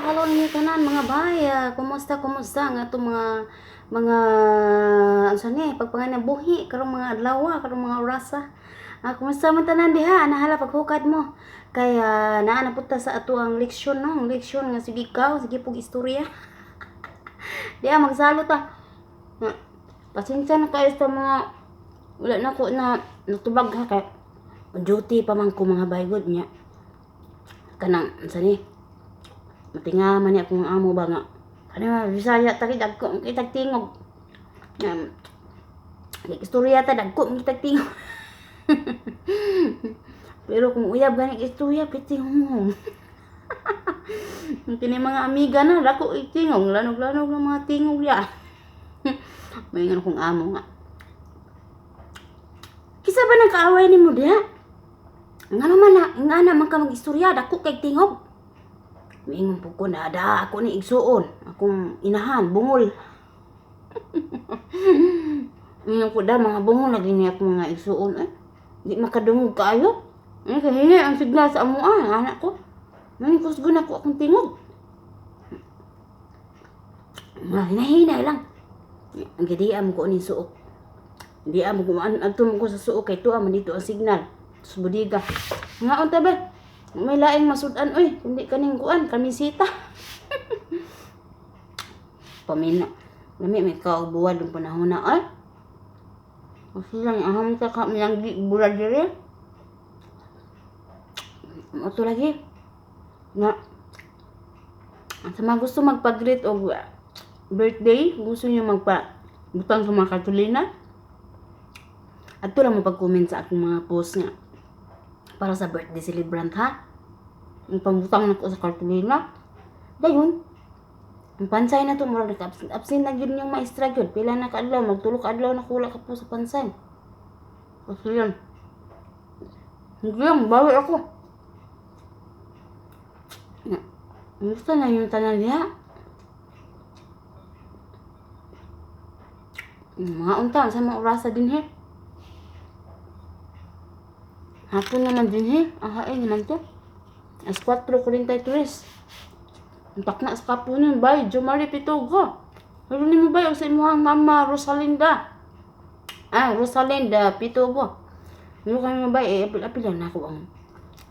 Hello ninyo tanan mga bay. Kumusta kumusta nga atong mga unsa ni pagpanginabuhi karong mga adlaw, karong mga orasa. Kumusta man tanan diha? Nahala paghukad mo. Kay naa na pud ta sa ato ang leksyon, no, ang leksyon nga sige ikaw, sige pug istorya. Diha magsalo ta. Pasensya na kayo sa mga wala na ko na natubag ha, kay duty pa man ko, mga baygod niya. Kanang unsa ni? Matinga man ni akong amo ba nga. Kani mga Bisaya ta kay dagko kitag tingog. Istorya ta, dagko kitag tingog. Pero kung uyab gani istorya, piti humong. Kini mga amiga na dako itingog, lanog-lanog ng mga tingog ya. May ingon akong amo nga, "Kisa ba nang kaaway nimo diha? Nga naman na, nga naman ka mag-istorya, dako kay tingog." Miingon po ko na, da ako ni igsuon, akong inahan, bungol. Ingon ko da, mga bungol lagi niya akong mga igsuon eh. Di makadungog kaayo. Eh, kahini ang signal sa amoa, anak ko. Nang kusgon ako akong tingog. Mga hinahinay lang. Ang gidiya mo ko ni suok. Di mo ko adto mo ko sa suok kay tuwa man dito ang signal. Sa budiga. Nga unta ba? May laing masud-an oy, kundi kaning kuan kamisita. Pamina. Lami may kaog buwad ng panahon na ay. Kasi lang aham ka ka milang bulad diri. Ato lagi. Nga sa mga gusto magpa-greet og birthday, gusto niyo magpa butang sa mga kartulina, adto lang mo pag-comment sa akong mga post nga para sa birthday celebrant ha. Ang pambutang nako sa kartulina. Dayon, ang pansay na to, murag naka-absent absent na gyud yung maestra gyud. Pila na kaadlaw, magtulo ka adlaw na kula ka po sa pansay. Kasi yun. Hindi lang, bawi ako. Nga, kumusta na yung tanan diha? Mga unta, sa mga orasa din he. Hapon naman din he. Ang hain naman to. As 4:43. Ang takna sa kapunon, bay, Jomari Pitugo. Pero ni mo bay, sa imuhang mama, Rosalinda. Rosalinda Pitugo. Ano kami mo bay, eh, apil-apil lang nako ang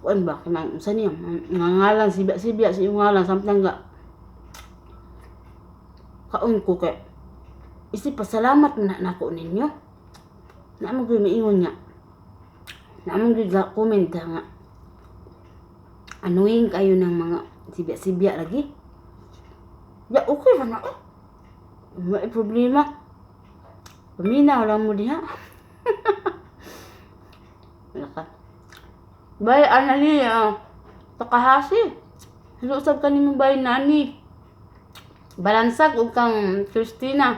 kuan ba, kanang unsa niya, nga ngalan, sibya-sibya sa iyong ngalan, samtang ga kaon ko kay isip pasalamat na nako ninyo. Na mo gyud miingon nga. Na mo gyud comment nga. Annoying kayo ng mga sibya-sibya lagi. Ya, okay ra na eh. May problema. Paminaw lang mo diha. Wala ka. Bay, Anali, Takahashi. Hello, usab ka nimo bay, Nani. Balansag ug kang Christina.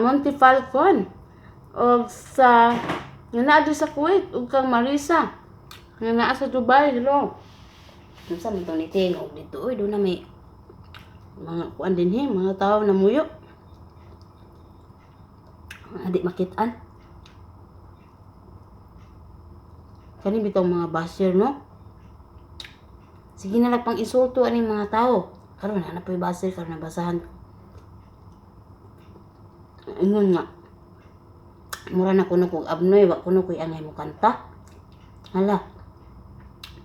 Monte Falcon. Og sa nga naa sa Kuwait ug kang Marisa. Nga naa sa Dubai, hello. Unsa man tong nitingog dito oy, doon na may mga kuan din he, mga tao na muyo. Di makitaan. Kani bitong mga basher, no? Sige na lang pang insulto aning mga tao. Karon na po'y basher, karon nabasahan ko. Ingon nga. Mura na kuno kog abnoy, wa kuno ko'y angay mo kanta. Hala.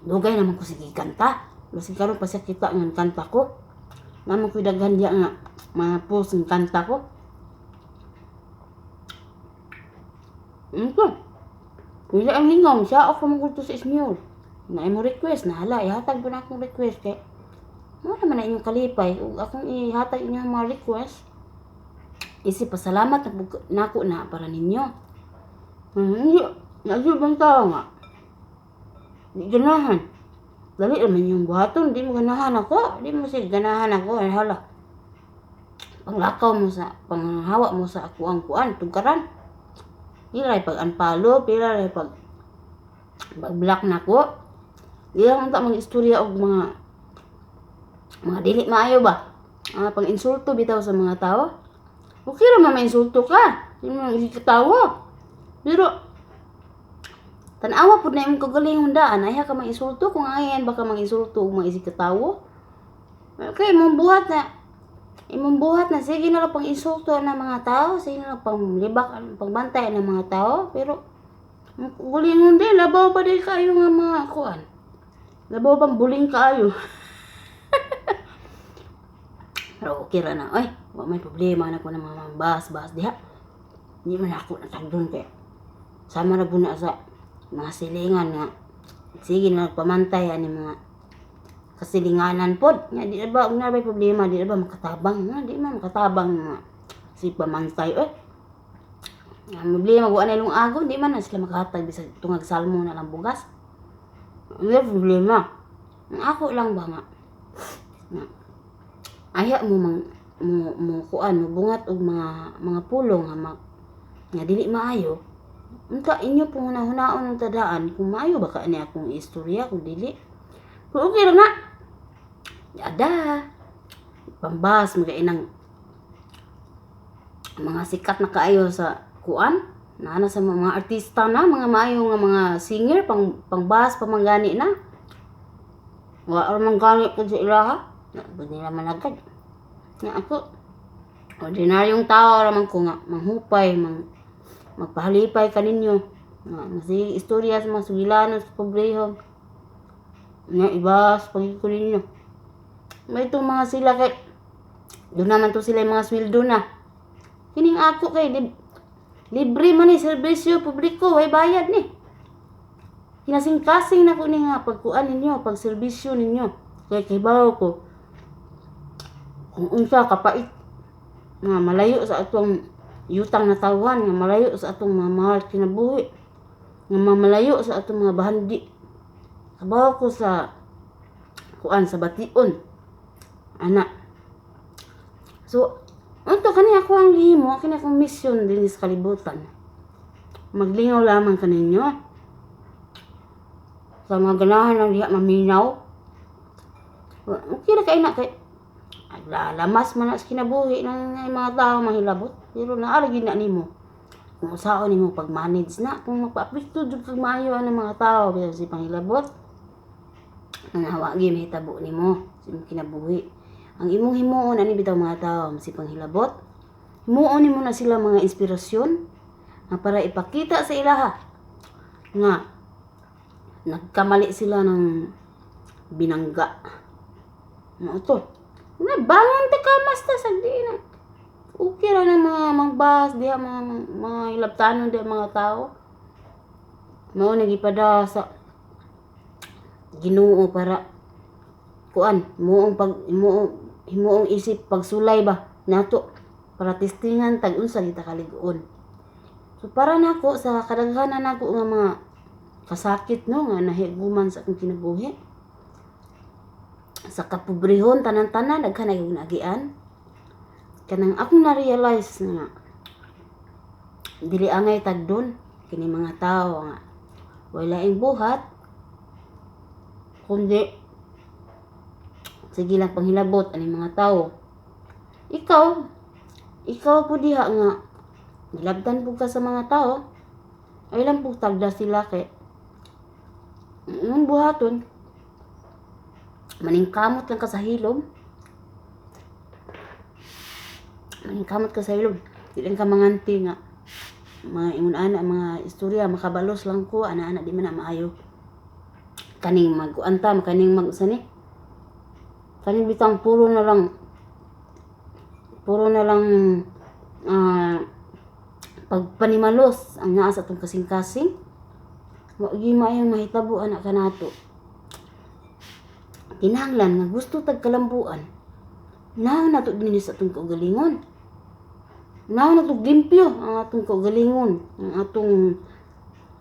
Dugay naman ko sige kanta. Basig karon pa siya kita nga kanta ko. Naman ko'y daghan diya nga mga post ng kanta ko. Ito. Wala ang lingaw. Siya ako mong sa Ismule. Na mo request. Nahala. Ihatag po na akong request. Kay, mo naman na inyong kalipay. Ug akong ihatag inyong mga request. Isip pasalamat na nako na para ninyo. Hindi. Nagyo bang tao nga? Di ganahan. Dali naman yung buhaton. Di mo ganahan ako. Di mo siya ganahan ako. Ay, hala. Panglakaw mo sa, panghawa mo sa ako ang kuan, tugkaran. Pila pag unfollow, pila pag pag-block na ko. Di lang ta mag-istorya og mga dili maayo ba? Pang insulto bitaw sa mga tao. Okay ra man mainsulto ka. Di mo katawa. Pero tan-awa pud na imong kagalingon daan, ayaw ka mang insulto kung ayan baka mang insulto og mga isig katawo. Okay, imong buhat na sige na lang pang insulto na mga tao, sige na lang pang libak, pangbantay ng mga tao, pero gulingon din, labaw pa din kayo nga mga kuan. Labaw pang buling kaayo. Pero okay ra na, oy, wa may problema na ko ng mga bahas-bahas diha. Hindi man ako natagdon kay sama ra na sa mga silingan nga sige na pamantay ani mga kasilinganan pod. Nga di na ba nga ba problema, di na ba makatabang nga di man makatabang nga si pamantay, oy. Ang problema wa na ilong ago, di man na sila makahatag bisag tungag salmo na lang bugas. Ang problema. Ang ako lang ba nga nga aya mo mang mo, mo kuan mo bungat og mga pulong nga nga dili maayo. Unta inyo pong hunahunaon ng tadaan kung maayo ba ka ani akong istorya kung dili. Kung okay ra na. Ada. Pambas magainang mga sikat na kaayo sa kuan. Naa na sa mga artista na, mga maayo nga mga singer, pangbas pa man gani na. Wa ra man gani pud sa ilaha. Na pud nila managad. Nga ako, ordinaryong tao ra man ko nga manghupay, magpahalipay kaninyo. Nga sige istorya sa mga sugilanon sa pobrehon. Nga ibas pag ko ninyo. May itong mga sila kay doon naman to sila yung mga sweldo na. Kining ako kay libre man ni serbisyo publiko, way bayad ni. Kinasingkasing na ko ni nga pagkuan ninyo, pagserbisyo ninyo. Kay kibaw ko kung unsa kapait nga malayo sa atong yutang na tawhan, nga malayo sa atong mga mahal kinabuhi, nga mamalayo sa atong mga bahandi. Kabaw ko sa kuan sa bation. Ana. So, unto kani ako ang gihimo, kini akong mission dinhi sa kalibutan. Maglingaw lamang kaninyo. Sa mga ganahan lang diha maminaw. Okay ra kay na kay lalamas man na sa kinabuhi ng mga tao mahilabot. Pero naa ra gyud na nimo. Kung usaon nimo pag-manage na, kung magpa-apekto jud kag maayo ang mga tao bisan si panghilabot, nga wa gyud mahitabo nimo sa imong kinabuhi. Ang imong himuon ani bitaw mga tao si panghilabot, himuon nimo na sila mga inspirasyon nga para ipakita sa ilaha nga nagkamali sila ng binangga. Mao to. Na bangon ta ka ta sa di na. Okay ra na mga mangbas diha mga hilabtanon diha mga tao. Mao na gipada sa Ginoo para kuan himuong pag himuong himuong isip pagsulay ba nato para testingan tag unsa kita kalig-on. So para nako sa kadaghanan nako nga mga kasakit, no, nga nahiguman sa akong kinabuhi. Sa kapobrehon tanan-tanan daghan na yung naagian. Kanang akong na-realize nga dili angay tagdon kini mga tao nga wala buhat kundi sige lang panghilabot ani mga tao. Ikaw po diha nga gilabtan po ka sa mga tao, ay lang po tagda sila kay imong buhaton maningkamot lang ka sa hilom. Maningkamot ka sa hilom. Di lang ka manganti nga mga ingon ana mga istorya makabalos lang ko ana-ana di man na maayo. Kaning magkuan ta, kaning mag usa ni. Kaning bitang puro na lang pagpanimalos ang naa sa atong kasing-kasing. Wa gyud maayong mahitabo ana kanato. Kinahanglan nga gusto tag kalambuan. Naon nato dinhi sa atong kaugalingon. Naon nato limpyo ang atong kaugalingon, ang atong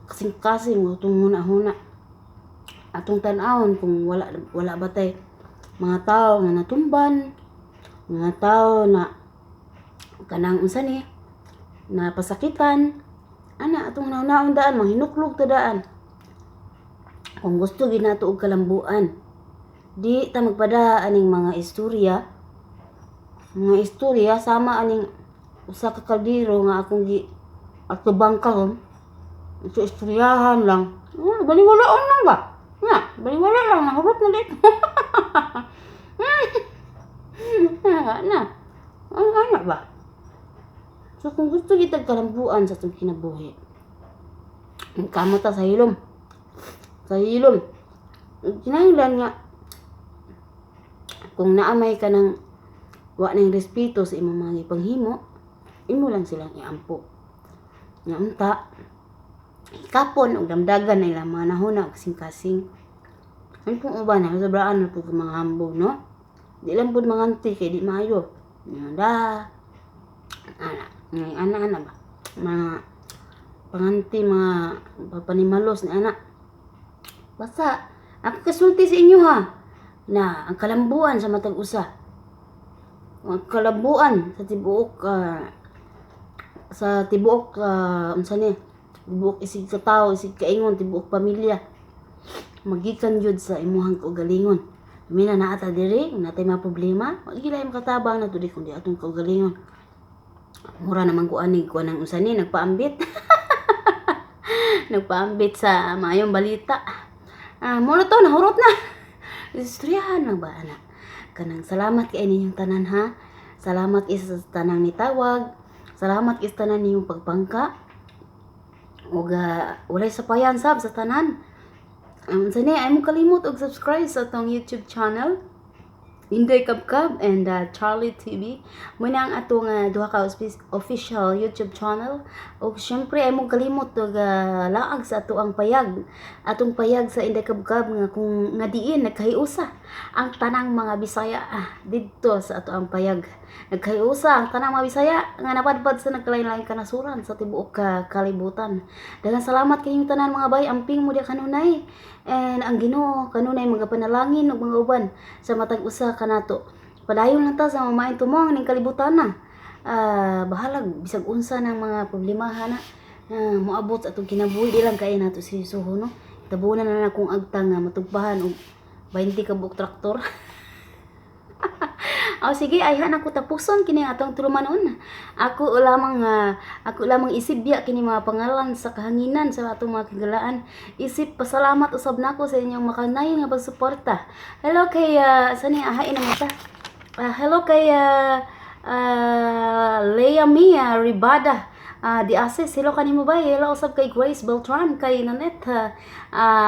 kasing-kasing, ang atong huna-huna. Atong tan-awon kung wala wala ba tay mga tao nga natumban, mga tao na kanang unsa ni na pasakitan, ana atong hunahunaon daan, manghinuklog ta daan. Kung gusto gyud nato og kalambuan, di ta magpada aning mga istorya sama aning usa ka kaldero nga akong gi atubang karon sa istoryahan lang. Baliwalaon lang ba? Nga, baliwala lang, nahurot na dito. na na. Ano ana ba? So kung gusto kitag kalambuan sa atong kinabuhi, kamot ta sa hilom. Sa hilom. Kinahanglan nga kung naamay ka ng wa nang respeto sa imong mga ipanghimo, imo lang silang iampo. Nga unta, hikapon og damdagan na ilang mga nahuna og kasing-kasing. Ano pong uban na, sobraan na po mga hambog, no? Di lang po manganti kay di maayo. Da, ana, ana, ana ba? Mga panganti, mga panimalos ni ana. Basta, ako kasulti sa inyo ha, na ang kalambuan sa matag usa. Ang kalambuan sa tibuok, unsa ni, tibuok isig ka tawo, isig kaingon, tibuok pamilya. Magikan gyud sa imuhang kaugalingon. Mina naa ta diri, natay mga problema, wa gilay makatabang nato di kundi atong kaugalingon. Mura naman ko ani kuan ang unsa ni nagpaambit. Nagpaambit sa maayong balita. Ah, mo na to, nahurot na. Istoryahan lang ba ana? Kanang salamat kay ninyong tanan ha. Salamat isa sa tanang nitawag. Salamat isa tanan ninyong pagpangka. Ug walay sapayan sab sa tanan. Sa ni ay mo kalimot og subscribe sa atong YouTube channel. Inday Kabkab and Charlie TV. Muna ang atong duha ka official YouTube channel. Ug syempre ay mo kalimot og laag sa ato ang payag. Atong payag sa Inday Kabkab nga kung nga diin nagkahiusa ang tanang mga Bisaya didto sa ato ang payag. Nagkahiusa ang tanang mga Bisaya nga napadpad sa nagkalain-laing kanasuran sa tibuok ka kalibutan. Daghang salamat kayong tanan, mga bay, amping mo diha kanunay. And ang Ginoo kanunay magapanalangin og mga uban sa matag usa kanato. Padayon lang ta sa mamaayong tumong ning kalibutan na. Bahalag bisag unsa ng mga problemaha na moabot sa atong kinabuhi, di lang kay nato seryosohon, no. Tabunan na lang kung agtang nga matugpahan og 20 ka buok traktor. O sige, ayhan ako tapuson kini atong tulumanon. Ako lamang isibya kini mga pangalan sa kahanginan sa atong mga kagalaan. Isip pasalamat usab nako sa inyong makanayon nga pagsuporta. Hello kay sani ahain ang mata. Hello kay Leia Mia Ribada. Di Asis, hello kanimo ba? Hello usab kay Grace Beltran, kay Nanette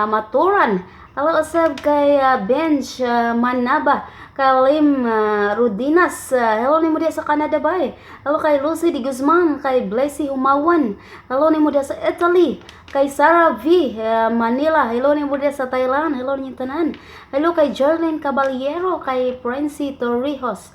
Maturan. Hello usab kay Bench Manaba, kay Lim Rudinas. Hello nimo diha sa Canada bay. Hello kay Lucy Di Guzman, kay Blessy Humawan. Hello nimo diha sa Italy, kay Sarah V Manila. Hello nimo diha sa Thailand. Hello ninyo tanan. Hello kay Jerlyn Caballero, kay Prency Torrijos.